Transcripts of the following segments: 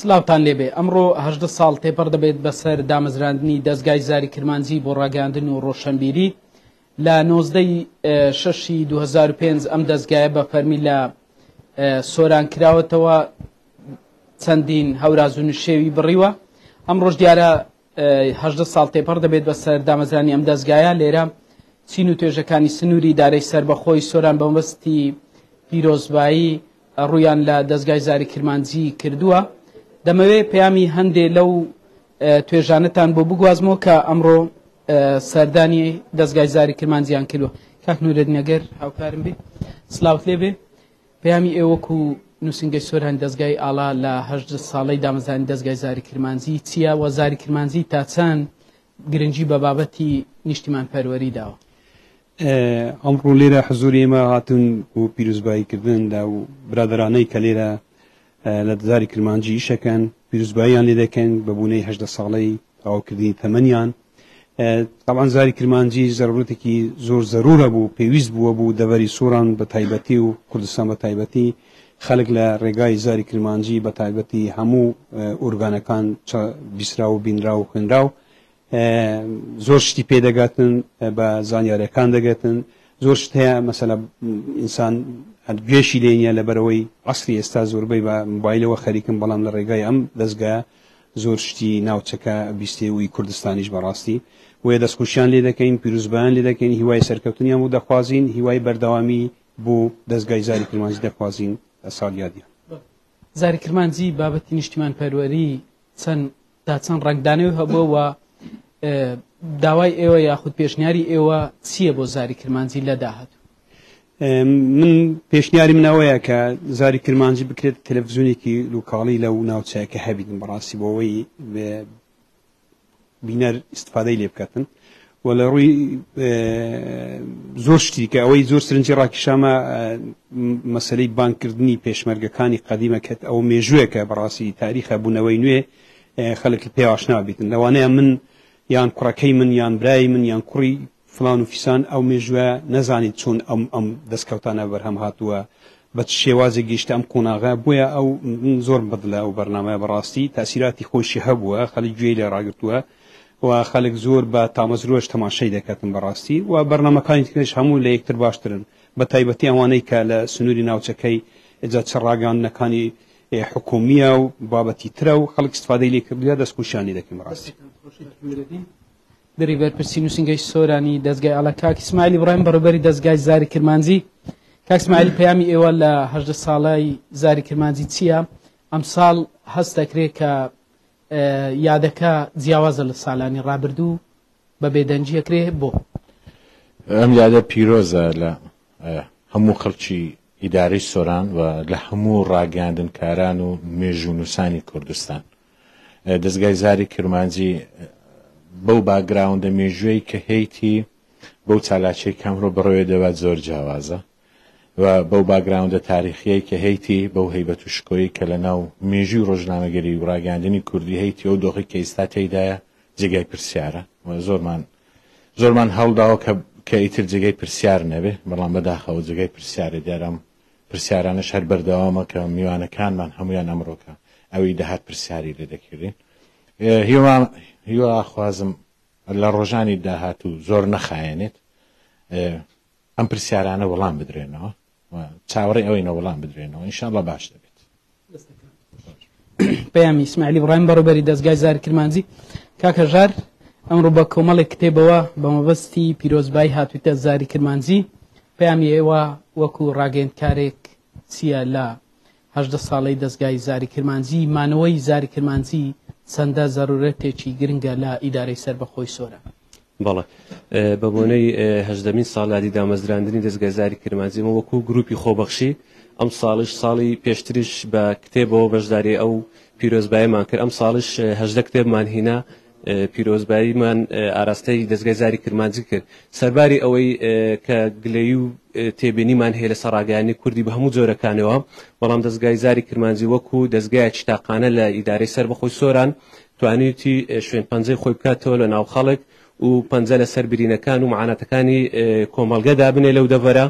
سلاوتان لێبێ ئەمڕۆ 18 ساڵ تێپەڕ دەبێت بەسەر دامەزراندنی دەزگای زاری کرمانجی بۆ ڕاگەیاندن و ڕۆشنبیری لە 19 شەشی 2005 ئەم دەزگایە بە فەرمی لە سۆران کراوەتەوە چەندین هەوراز و نشێوی بڕیوە ئەمڕۆش دیارە 18 ساڵ تێپەڕ دەبێت بەسەر دامەزرانی ئەم دەزگایە لێرە چین و توێژەکانی سنووری دارەی سەربەخۆی سۆران بەمەبەستی پیرۆزبایی ڕوویان لە دەزگای زاری کرمانجی کردووە. دەمەوێ پەیامی هەندێ لەو توێژانەتان بۆ بگوازمەوە کە ئەمڕۆ سەردانی دەزگای زاری کرمانجیان کردووە. کاک نورەدین ئەگەر هاوکارم بێ سلاوت لێ بێ. پەیامی ئێوە وەکو نووسینگەی سۆرانی دەزگای ئاڵا لە 18 ساڵەی دامەزرانی دەزگای زاری کرمانجی چییە و زاری کرمانجی تا چەند گرنگی بە بابەتی نیشتیمانپەروەری داوە؟ ئەمڕۆ لێرە حزوری ئێمە هاتون بۆ پیرۆزبایی کردن لە و برادەرانەی کە لێرە لە دزاری کرمانجی ئیشەکەن پیرۆزباییان لێ دەکەن بە بوونەی 18 ساڵەی تەواوکردنی تەمەنیان. طبعا زاری کرمانجی زەرورەتێکی زۆر زەرورە بوو، پێویست بووە بوو دەڤەری سۆران بە تایبەتی و کوردستان بە تایبەتی خەڵک لە ڕێگای زاری کرمانجی بە تایبەتی هەموو ئۆرگانەکان چە بیسراو و بینراو و خوێنراو زۆر شتی پێ دەگاتن، بە زانیاریەکان دەگەتن. زۆر شت هەیە مەسەلە ئینسان هەر گوێشی لێ نییە لەبەرەوەی عەسری ئێستا زۆربەی بە مۆبایلەوە خەریکن، بەڵام لە ڕێگای ئەم دەزگایە زۆر شتی ناوچەکە بیستێ و ئی کوردستانیش بەڕاستی. بۆیە دەستخۆشیان لێ دەکەین، پیرۆزبایان لێ دەکەین، هیوای سەرکەوتنیان بۆ دەخوازین، هیوای بەردەوامی بۆ دەزگای زاری کرمانجی دەخوازین لە ساڵیادیان. زاری کرمانجی بابەتی نیشتیمانپەروەری چەند تا چەند ڕەنگدانەوەی هەبووە و داوای ئێوە یاخود پێشنیاری ئێوە چییە بۆ زاری کرمانجی لە داهاتوو؟ من پێشنیاری من ئەوەیە کە زاری کرمانجی بکرێت تەلەڤزیۆنێکی لوکاڵی لەو ناوچەیە کە هەبیتن بەڕاستی بۆ ئەوەی بینەر ئیستفادەی لێ بکاتن و لە ڕووی زۆر شتی کە ئەوەی زۆر سرنجی ڕاکیشامە مەسلەی بانکردنی پێشمەرگەکانی قەدیمە کە ئەو مێژوویەکە بەڕاستی تاریخە بوونەوەی نوێ خەڵک پێ ئاشنا بیتن. لەوانەیە من یان کوڕەکەی من یان برای من یان کوڕی فلان و فیسان ئەو مێژووە نەزانیت چۆن ئەم ئەم دەستکەوتانە بەرهەم هاتووە، بە چ شێوازێک گەیشتە ئەم قۆناغە. بۆیە ئەو من زۆر بەدڵە ئەو بەرنامەیە بەڕاستی تەئسیراتی خۆیشی هەبووە، خەڵک گوێی لێ ڕاگرتووە و خەڵک زۆر بە تامەزرۆش تەماشای دەکاتن بەڕاستی و بەرنامەکانی ترش هەموو لە یەکتر باشترن، بە تایبەتی ئەوانەی کە لە سنووری ناوچەکەی جا چ ڕاگەیاندنەکانی حکومیە و بابەتی ترە و خەڵک ئیستفادەی لێ کردووە، دەستخۆشیان لێ دەکەین بەڕاستی. دەری بەرپرسی نووسینگەی سۆرانی دەزگای ئاڵا کاک ئیسماعیل ئیبراهیم بەڕێوەبەری دەزگای زاری کرمانجی. کاک ئیسماعیل پەیامی ئێوە لە 18 ساڵەی زاری کرمانجی چییە؟ ئەمساڵ هەست دەکرێت کە یادەکە جیاوازە لە سالانی ڕابردوو بە بێدەنگی ئەکرێ بۆ؟ ئەم یادە پیرۆزە لە هەموو خەڵکی ئیدارەی سۆران و لە هەموو ڕاگەیاندنکاران و مێژوونووسانی کوردستان. دەزگای زاری کرمانجی بەو باکگراوندە مێژوویەی کە هەیتی، بەو چالاکیەی کە ئەمڕۆ بەڕێوەی دەبات زۆر جیاوازە و بەو باکگراوندە تاریخیەی کە هەیتی، بەو هەیبەت و شکۆیەی کە لە ناو مێژووی ڕۆژنامەگەری و ڕاگەیاندنی کوردی هەیتی، ئەو دۆخەی کە ئیستا تێیدایە جێگای پرسیارە و زۆرمان زۆرمان هەوڵداوە کە کە ئیتر جێگای پرسیار نەبێ، بەڵام بەداخەوە جێگای پرسیارە. دیارە ئەم پرسیارانەش هەر بەردەوامە کە میوانەکانمان هەموویان ئەمڕۆکە ئەوی دەهات پرسیاری لێ دەکردین. هیوا هیواخوازم لە ڕۆژانی داهاتوو زۆر نەخایەنێت ئەم پرسیارانە وەڵام بدرێنەوە و چاوەڕێی ئەوەینە وەڵام بدرێنەوە ئینشاءاللە باش دەبێت. پەیامی ئیسماعیلی بڕایم بەڕێوبەری دەزگای زاری کرمانجی. کاک هەژار ئەمڕۆ بە کۆمەڵێک کتێبەوە بە مەبەستی پیرۆزبایی هاتوویتە زاری کرمانجی، پەیامی ئێوە وەکو ڕاگەیەندکارێک چییە لە 18 ساڵەی دەزگای زاری کرمانجی؟ مانەوەی زاری کرمانجی چەندە زەرورەتێکی گرنگە لە ئیدارەی سەربەخۆی سۆران؟ بەڵێ، بە بۆنەی هەژدەمین ساڵیادی دامەزراندنی دەزگای زاری کرمانجی، ئێمە وەکوو گرووپی خۆبەخشی ئەمساڵیش ساڵی پێشتریش بە کتێبەوە بەشداری ئەو پیرۆزباییمان کرد، ئەمساڵیش 18 کتێبمان هینا، پیرۆزباییمان ئاراستەی دەزگای زاری کرمانجی کرد. سەرباری ئەوەی کە گلەیی و تێبینیمان هەیە لەسەر ڕاگەیاندنی کوردی بە هەموو جۆرەکانەوە، بەڵام دەزگای زاری کرمانجی وەکوو دەزگایەکی تاقانە لە ئیدارەی سەربەخۆی سۆران توانیویەتی شوێن پەنجەی خۆی بکاتەوە لە ناو خەڵک و پەنجە لەسەر برینەکان و معاناتەکانی کۆمەڵگە دابنێ لەو دەڤەرە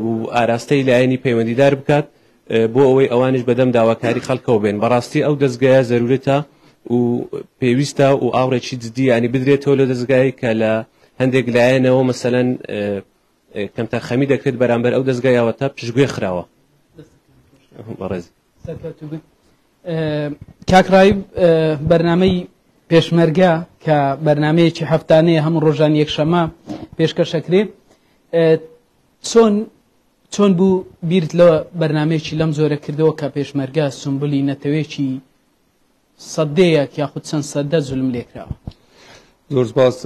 و ئاراستەی لایەنی پەیوەندیدار بکات. بۆ ئەوەی ئەوانیش بەدەم داواکاری خەڵکەوە بێن. بەڕاستی ئەو دەزگایە زەرورەتە و پێویستە و ئاوڕێکی جدی یانی بدرێتەوە لە دەزگای کە لە هەندێک لایەنەوە مەسەلەن کەمتەرخەمی دەکرێت بەرامبەر ئەو دەزگایەوە تا پشتگوێ خراوە. بەڕێز سەرکەوتوو بن. کاک ڕایب، بەرنامەی پێشمەرگە کە بەرنمەیەکی هەفتانەیە هەموو ڕۆژان یەکشەمە پێشکەشەکرێ، چۆن چۆن بوو بیرت لە بەرنمەیەکی لەم جۆرە کردەوە کە پێشمەرگە سمبلی نەتەوەیەکی سەدەیەک یاخود چەند سەدە زولم لێکراوە؟ زۆر سپاس.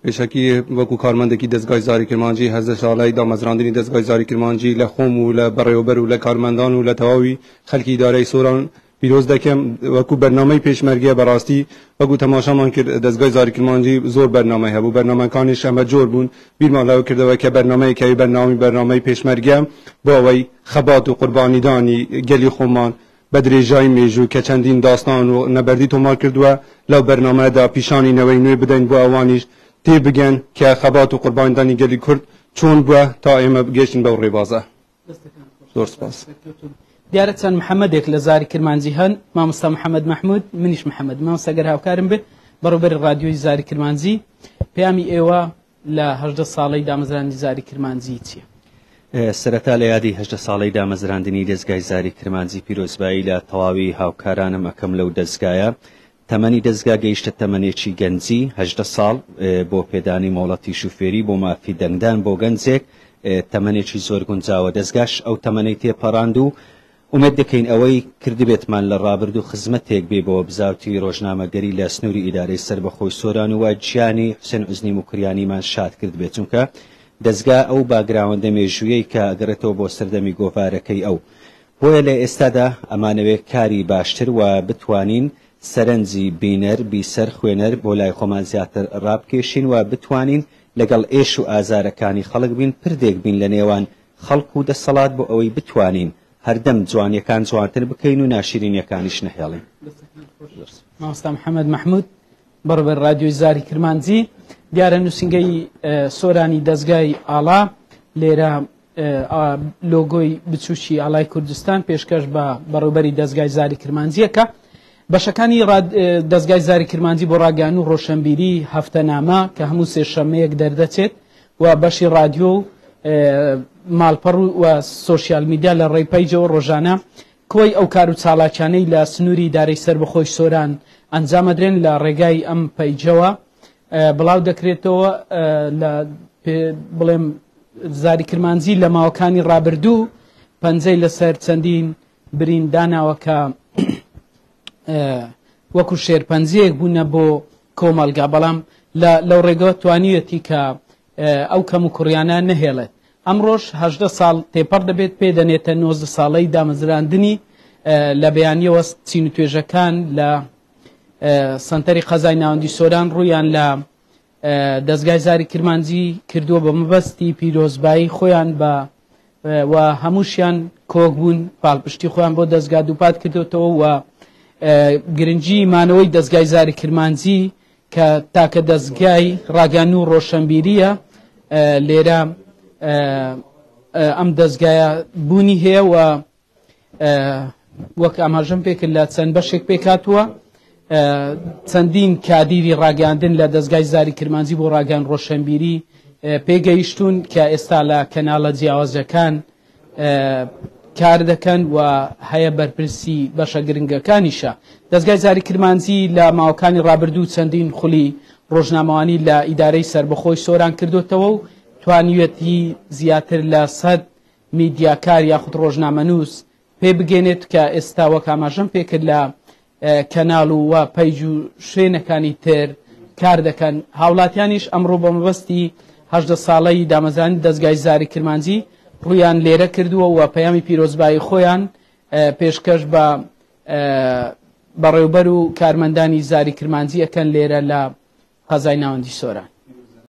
پێشەکی وەکو کارمەندێکی دەزگای زاری کرمانجی 18 ساڵەی دامەزراندنی دەزگای زاری کرمانجی لە خۆم و لە بەڕێوەبەر و لە کارمەندان و لە تەواوی خەلکی ئیدارەی سۆران پیرۆز دەکەم. وەکو بەرنامەی پێشمەرگە بەڕاستی وەکو تەماشامان کرد دەزگای زاری کرمانجی زۆر بەرنامەی هەبوو، بەرنامەکانیش ئەمە جۆر بوون. بیرمان لەوە کردەوە کە بەرنامەیەک هەیە بەرنامەی بەرنامەی پێشمەرگە بۆ ئەوەی خەبات و قوربانیدانی گەلی خۆمان بە درێژای مێژوو کە چەندین داستان و نەبەردی تۆمار کردووە لەو بەرنامەیەدا پیشانی نەوەی نوێ بدەین بۆ ئەوانیش تێبگەن کە خەبات و قوربانیدانی گەلی کورد چۆن بووە تا ئێمە بگەیشتین بەو ڕێبازە. زۆر سپاس. دیارە چەند محەممەدێک لە زاری کرمانجی هەن، مامۆستا محەممەد مەحموود، منیش محەممەد. مامۆستا گەر هاوکارم بێ، بەڕێوەبەری ڕادیۆی زاری کرمانجی، پەیامی ئێوە لە 18 ساڵەی دامەزراندنی زاری کرمانجی چییە؟ سەرەتا لە یادی 18 ساڵەی دامەزراندنی دەزگای زاری کرمانجی پیرۆزبایی لە تەواوی هاوکارانم ئەکەم لەو دەزگایە. تەمەنی دەزگا گەیشتە تەمەنێکی گەنجی، 18 ساڵ، بۆ پێدانی مۆڵەتی شوفێری بۆ مافی دەنگدان بۆ گەنجێک تەمەنێکی زۆر گونجاوە. دەزگاش ئەو تەمەنەی تێپەڕاند و ئومێد دەکەین ئەوەی کردبێتمان لە ڕابردوو خزمەتێک بێ بۆ بزاوتی ڕۆژنامەگەری لە سنووری ئیدارەی سەربەخۆی سۆران و گیانی حوسێن عوزنی موکریانیمان شاد کردبێت، چونکە دەزگا ئەو باگراوەندە مێژوویەی کە ئەگەڕێتەوە بۆ سەردەمی گۆڤارەکەی ئەو. بۆیە لە ئێستادا ئەمانەوێ کاری باشتر و بتوانین سەرنجی بینەر، بیسەر، خوێنەر بۆ لای خۆمان زیاتر ڕابکێشین و بتوانین لەگەڵ ئێش و ئازارەکانی خەڵک بین، پردێک بین لە نێوان خەڵک و دەسەڵات بۆ ئەوەی بتوانین هەردەم جوانیەکان جوانتر بکەین و ناشیرینیەکانیش نەهێڵین. مامۆستا محەمەد مەحمود، بەڕێوەبەری ڕادیۆی زاری کرمانجی، دیارە نووسینگەی سۆرانی دەزگای ئاڵا لێرە لۆگۆی بچووکی ئاڵای کوردستان پێشکەش بە بەڕێوبەری دەزگای زاری کرمانجیەکە. بەشەکانی دەزگای زاری کرمانجی بۆ ڕاگەیان و ڕۆشنبیری، هەفتەنامە کە هەموو سێشەمەیەک دەردەچێت و بەشی ڕادیۆ و ماڵپەڕ و سۆشیال میدیا لە ڕێی پەیجەوە ڕۆژانە کۆی ئەو کار و چالاکیانەی لە سنووری ئیدارەی سەربەخۆی سۆران ئەنجامەدرێن لە ڕێگای ئەم پەیجەوە بڵاو دەکرێتەوە. لە بڵێم زاری کرمانجی لە ماوەکانی ڕابردوو پەنجەی لەسەر چەندین برین داناوە کە وەکو شێرپەنجەیەک بوونە بۆ کۆمەڵگا، بەڵام لەو ڕێگەوە توانیویەتی کە ئەو کەم و کوڕیانە نەهێڵێت. ئەمڕۆش 18 ساڵ تێپەڕ دەبێت، پێ دەنێتە 19 ساڵەی دامەزراندنی. لە بەیانیەوە چین و توێژەکان لە سەنتەری قەزای ناوەندی سۆران ڕوویان لە دەزگای زاری کرمانجی کردووە بە مەبەستی پیرۆزبایی خۆیان بە و هەمووشیان کۆک بوون، پاڵپشتی خۆیان بۆ دەزگا دووپات کردوتەوە و گرنگی مانەوەی دەزگای زاری کرمانجی کە تاکە دەزگای ڕاگەیاندن و ڕۆشنبیریە لێرە ئەم دەزگایە بوونی هەیە و وەک ئاماژەم پێکرد لە چەند بەشێک پێکاتوە. چەندین کادیری ڕاگەاندن لە دەستگای زاری کرمانجی بۆ ڕاگەیان ڕۆشنبیری پێگەیشتون کە ئێستا لە کەناڵە جیاوازەکان کار دەکەن و هەیە بەرپرسی بەشە گرنگەکانیشە. دەستگای زاری کرمانجی لە ماوەکانی ڕابردوو چەندین خولی ڕۆژنامەوانی لە ئیدارەی سەربەخۆی سۆران کردوتەوە و توانیویەتی زیاتر لە 100 میدیاکار یاخود ڕۆژنامەنووس پێ بگەێنێت کە ئێستا وەک ئاماژەم پێکرد لە کەناڵ و و پەیج و شوێنەکانی تر کار دەکەن. هاوڵاتیانیش ئەمڕۆ بە مەبەستی 18 ساڵەی دامەزرانی دەزگای زاری کرمانجی ڕوویان لێرە کردووە و پەیامی پیرۆزبایی خۆیان پێشکەش بە بەڕێوبەر و کارمەندانی زاری کرمانجی ئەکەن لێرە لە قەزای ناوەندی سۆران.